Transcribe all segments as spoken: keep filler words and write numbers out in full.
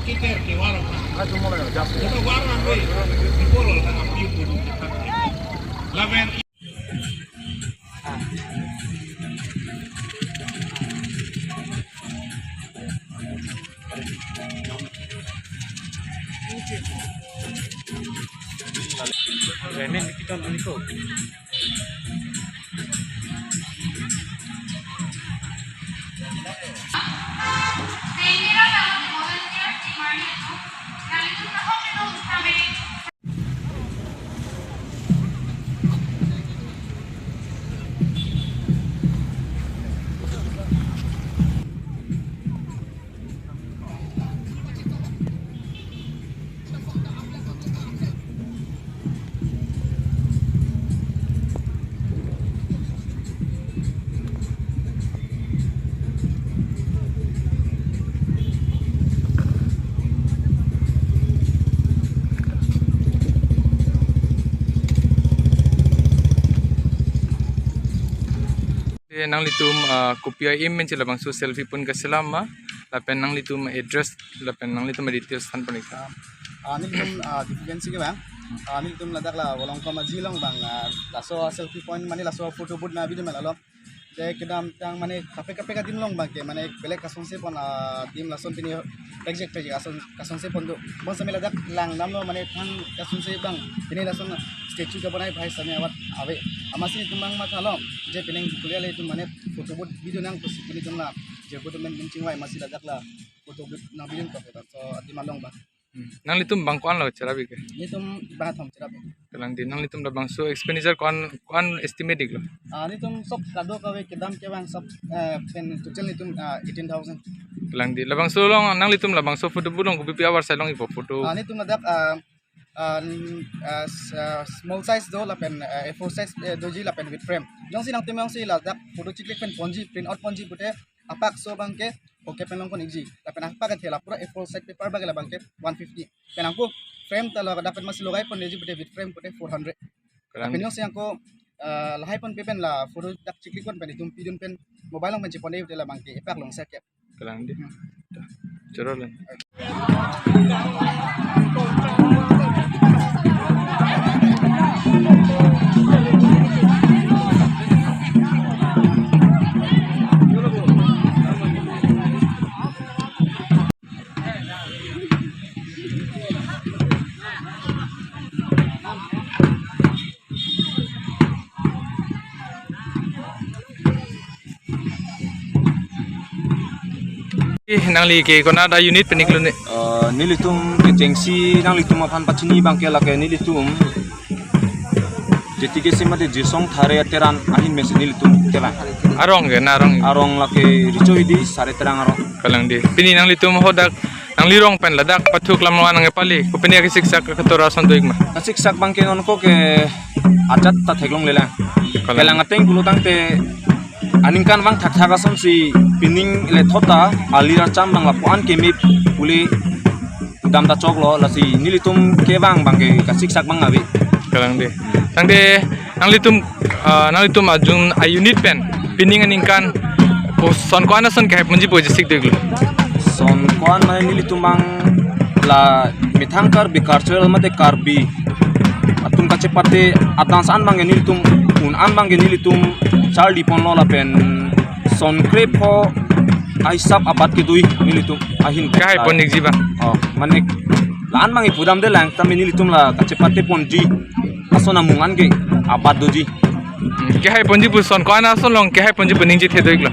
Kita ke warang. Kita warang, eh. Di polo na api pun kita. Lamen. Eh, nanglitum, ah, kopi a-aim pen si labangso selfie pon kachelam ma, lapen nanglitum address, lapen nanglitum details than pon ik tha. Ah, nelitum, ah, Diphu Kensing ke bang. Ah, nelitum ladak la Volongkom Aji along bang, ah, laso selfie point mane laso photo booth na video mela lo. Je kedamtang mane kaprek kaprek adim along bang ke mane belek asonsi pon, ah, adim lason pini pekjek pekjek ason asonsi pon do. Bonseta ladak langdamlo mane than asonsi bang pini lason statue kabanai bhai sami awat ave. Amatsi nelitum bang matha lo je pining bukulia le itum mane photo booth video nang pusi pini itum la je photo men men chingvai amatsi ladak la photo booth nang video ko photo so adim along bang. Hmm. Nanglitum bang ko-an lo cherap ik ke? Nelitum bang athom cherap ik. Kalang di, nanglitum labangso expenditure ko-an, ko-an estimate ik lo? Ah, nelitum sob kadokave kedam kevang sob, eh, pen total nelitum, ah, eighteen thousand. Kalang di, labangso along nanglitum labangso photo booth along kopi pi avarsai long ikpo photo? Ah, nelitum ladak, ah, ah, n-, ah, s-, ah, small size do lapen, ah, A four size, eh, doji lapen with frame. Jongsi nangtum jongsi ladak photo chiklik pen ponji, print out ponji pute apak so bang ke okay pen long pon ikji. Lapen apak ke thela pura A four size paper bag la bang ke one fifty. Pen angko frame ta lo dapat masih logai pon ikji pute with frame pute four hundred. Kalang di. Pen jongsi angko, eh, lahai pon pe pen la photo dak chiklik pon pen itum pidun pen mobile along pen chepon de pute la bang ke epak long sa ke. Kalang di. Choro lang. Eh, nangli ke konat a-unit pen ik lo ne? Eh, nelitum kechengsi nanglitum aphan pachini bang ke lake nelitum J T K C mate Jisong Thare Teran ahin mesi nelitum kelang. Arong ke, na arong? Arong lake Richo Hidi, Sare Terang arong. Kalang di. Pini nanglitum hadak nangli rong pen ladak pathuk lam lo nang epali. Kopine kesiksak katora ason do ik ma? Kasiksak bang ke non ko ke ajat ta theklongle lang. Kalang. Kelang ateng pulo tangte aningkan vang thakthak asonsi pining le thot ta alir acham bang lapu-an keme pule dam ta choklo lasi nelitum kevang bang ke kasiksak bang ave. Kalang di. Tangte nanglitum, ah, nanglitum ajun a-unit pen pining aningkan ko-, son ko-an ason kehai ponji pu jesik deglo? Son ko-an mane nelitum bang la methang Karbi cultural mate Karbi atum kachepate a-dance an bang ke nelitum un an bang ke nelitum charli ponlo lapen son krepho ahisap abat kedo ik nelitum ahin. Kehai pon ikji bang? Oh, mane la-an bang ipu damde lang tame nelitum la kachepate ponji ason amung an ke abat doji. Hmm, kehai ponji pu son ko-an ason along kehai ponji pu ningje the do iklo?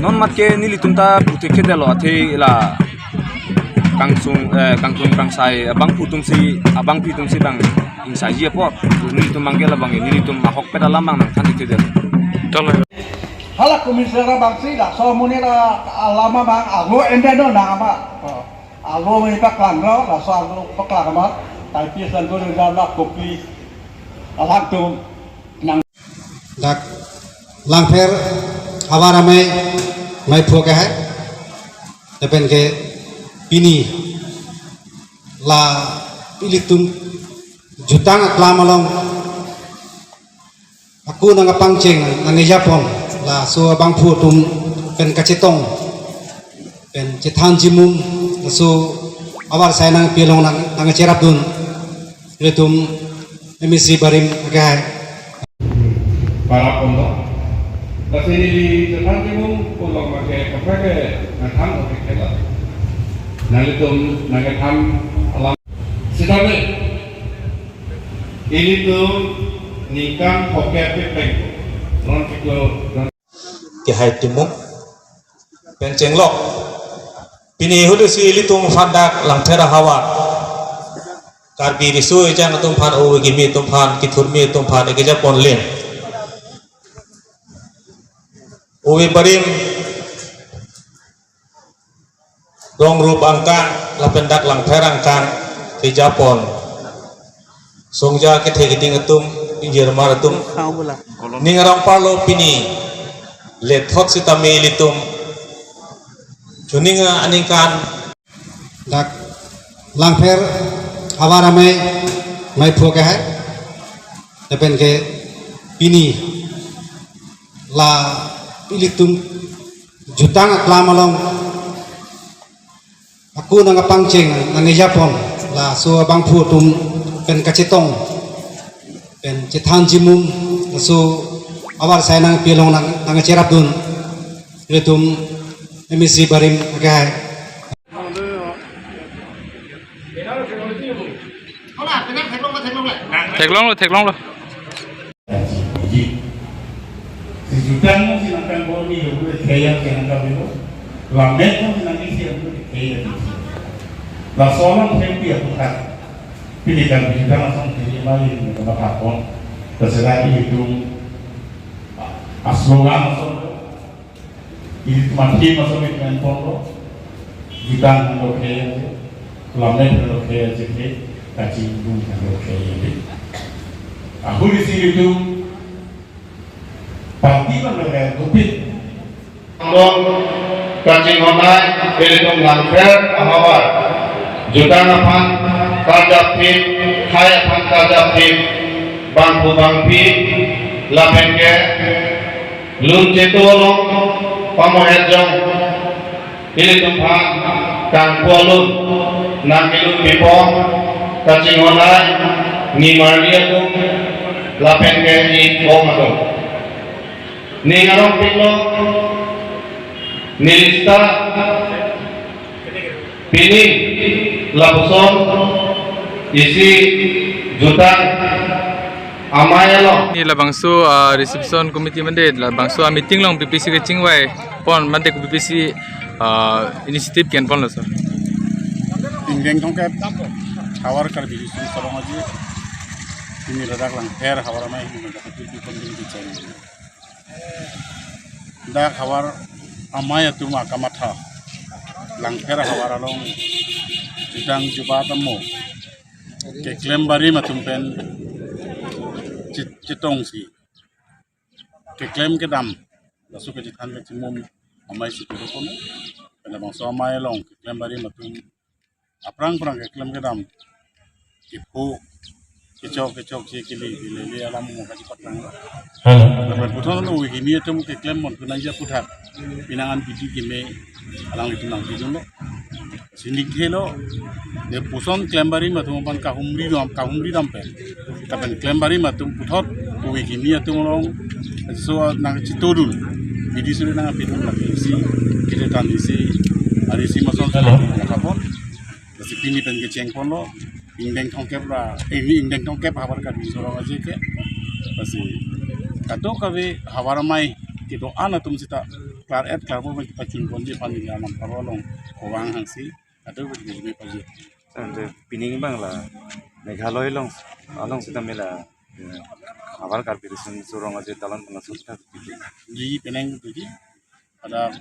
Non mat ke nelitum ta pu thekthe detlo athe la kangsung, eh, kangsung kangsai abangphu atumsi, abangpi atumsi bang ingsaiji apot. Nelitum bang ke la bang ke nelitum ahokpet alam bang nangthan thekthe det. Cholo. Hala komisar bangsi laso amonit alama bang aglo ende no nang ama. Oh. Aglo me paklang lo, laso aglo paklang ma, tai pi san go jar la kopi alangtum nang. Dak Langpher havar amei, mei phu ke hai. Lapen ke pini la ilitum jutang aklam along ako nangkapangcheng nangkejapon laso abangphu atum pen kachetong pen chethan chimum laso ahavar asai nangpi along nang, nangcherapdun ilitum M A C barim akehai. Para pondo. Lasi neli chethan chimum pulo make kaprek ke nangthan oke kela. Nanglitum nangkethan alam. Sitame ilitum ningkan phongkep pepeng ron kiklo ron kehai timung pen chenglok. Pini ahut si ilitum aphan dak Langpher ahavar Karbi riso ejang atum aphan, ove kimi atum aphan, kethurmi atum aphan, ekejapon lim. Ove barim rong rup angkang, lapen dak Langpher angkang, kejapon. Songja kethe keding atum, ingjirmar atum. Ning arong parlo pini, lethot sitame ilitum chuning aningkan. Dak Langpher ahavar amei, amei phu akehai. Lapen ke pini la ilitum jutang aklam along ako nangkapangcheng nangkejapon laso abangphu atum pen kachetong pen chethan chimum laso ahavar asai nangpi along nang, nangcherapdun ilitum M A C barim akehai. Theklonglo, theklonglo. Kachi, si jutang mo si nangkang bo ni yo bu kaya ke nangkang bo. Lamet mo si nangkang si yo bu kaya ke. Laso alam thengpi aputhak. Pini kan jutang asong thengpi mai ni kena pakon. Terserah itu aslogan asong. Ilitum athema ason pen ponlo, jutang lo khei, lamet lo khei, jeke, kachingdun lo khei. Ahuri si ilitum party lo khei, dopik. Kachinghon-ai, ilitum Langpher ahavar jutang aphan karjapthip, khei aphan karjapthip, bangphu bangphi, lapen ke lun chetu along pamohet jong ilitum aphan kangpu alun nangkelun pipo, kachinghon-ai nimarli atum lapen ke i-ong atum. Ning arongpiklo, neli sita pini lapuson isi jutang amei along. Ni labangso, ah, reception committee mande, labangso, ah, meeting along B P C kachingvai pon mande ko B P C, ah, initiative ke-en ponlo sir. Ingdeng thomkep havar Karbi Riso Nimso Rong Aje. Pini ladak Langpher havar amei hini mande ko B P C kon din kicheng. Dak havar amei atum akamatha Langpher havar along jutang jubat amo keklem barim atum pen chit-, chetongsi keklem kedam laso kachethan kachimum amei si kedo kono. Pen labangso amei along keklem barim atum aphrang aphrang keklem kedam kepho kechok kechok si kele kele le alam mo kachipat lang. Hello. Lapen puthot lo ove kimi atum keklem mon kunang ja puthak pinangan bidi keme alanglitum nangpidunlo. Si ning khelo, lapuson klem barim atum aphan kahumri dam, kahumri dam pen. Lapen klem barim atum puthot ove kimi atum along so nangchitodun, bidi suri nangpidun lake isi, kiri tan isi, ari isi mason. Hello. Nangkapon. Lasi pini pen kecheng ponlo, ingdeng thomkep ra, eh, ini ingdeng thomkep havar Karbi Riso Rong Aje ke. Lasi kadokave havar amei kedo-an atum sita klar-et klarpo pen pachun ponji aphan neli anam paro along kovang hangsi kadokave pachun ponji. Ante pining abang la Meghalaya along, along sita mela, eh, havar Karbi Riso Rong Aje talon pangasup ta. Di penang tuji ada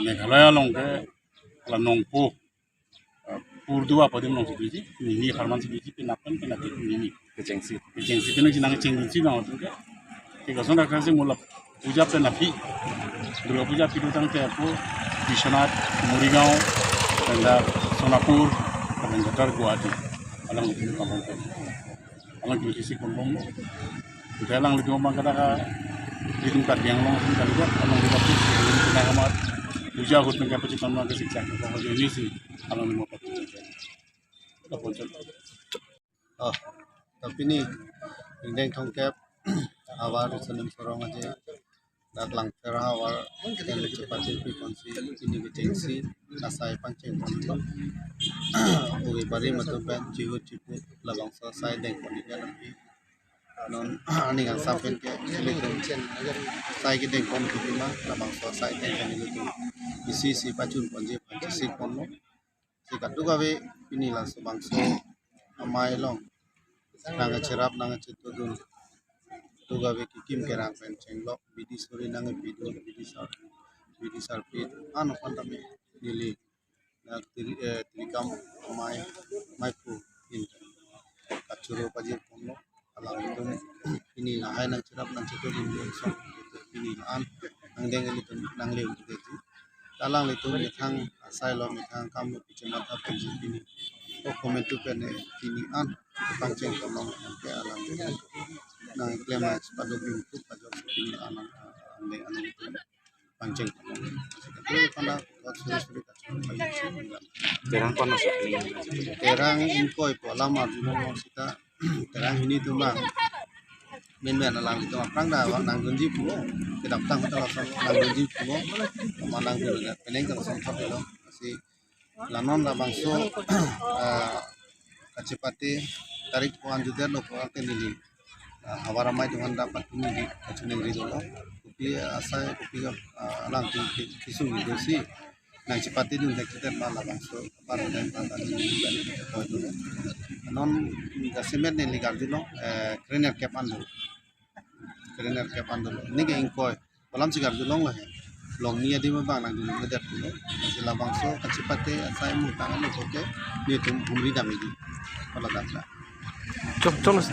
Meghalaya along ke la Nongpo, eh, Purduwa apadim along si doji, nini apharman si doji, penap pen penap nini. Kechengsi. Kechengsi, penang si nangchengsi nang atum ke. Ke koson dak si mula puja pen aphi, Durga Puja aphi dotang te ako Biswanath, Morigaon, pen dak Sonapur, pen dak Guwahati. Alanglitum kampung pen. Alanglitum isi kampung. Udah alanglitum abang kada ka, ilitum Karbi Anglong atum kalibat, alanglitum atum, ilitum kena kamat. Puja ahut nangkepachitong nangkesik chak ko hojo ini si alam lima pati. Kita ponsel. Oh, tapi ni ingdeng thomkep havar Risonim Sorong aje dak Langpher havar pen chepatengpi ponsi pini kechengsi asai pangcheng ponlo. Ove barim atum pen chihut chiput labangso asai dengpon ikya lampi. Non aning kangsam pen ke ilitum asai kedengpon ikya ma labangso asai dengpon ilitum isi isi pachun ponji pachesik ponlo. Si kadokave pini laso bangso amei along nangkacherap nangkachetongdun kadokave kekim kerang pen chenglok bidi suri nangpidun bidi sar bidi sarpi ano aphan tame neli na tiri, eh, tirikam amei maiphu in kachoro pajir ponlo. Alangtum pini lahai nangcherap nangchetongdun song pini la-an nangdeng ilitum nangleu dei. Alanglitum methang asai lo methang kam lo pichemat aphan pini. O comment tu pen pini an pangcheng ponlong ke alangtum nangklem nangchepaduk dun tu pajok pini an nangdeng alangtum pangcheng ponlong. Itu pada buat suri-suri kacang. Terang panas ya? Terang ingkoi po alam arjulong sita terang hini atum bang. Menmen alanglitum aphrang dak nangdunji pulo. Kedamtang kata langsung nangdunji pulo. Sama nangdun peneng langsung thot lo. Si la non labangso, ah, kachepate tarik ko-an judetlo ko-an ke neli, ah, havar amei atum-an dapat neli kachiningri dolo. Kopi asai kopi ka, ah, alangtum ke kesung dosi nangchepatedun thekthedet ma labangso apar dai pan tadi dolo. Non jasemet neli karjulong, eh, krenerkep an dolo. Krenerkep an dolo. Neke ingkoi. Kolam si karjulonglo he. Longni adim abang nangdundedet pulo. Si labangso kachepate asai mutang lo kote nelitum humri damji. Kola damda. Chok chok.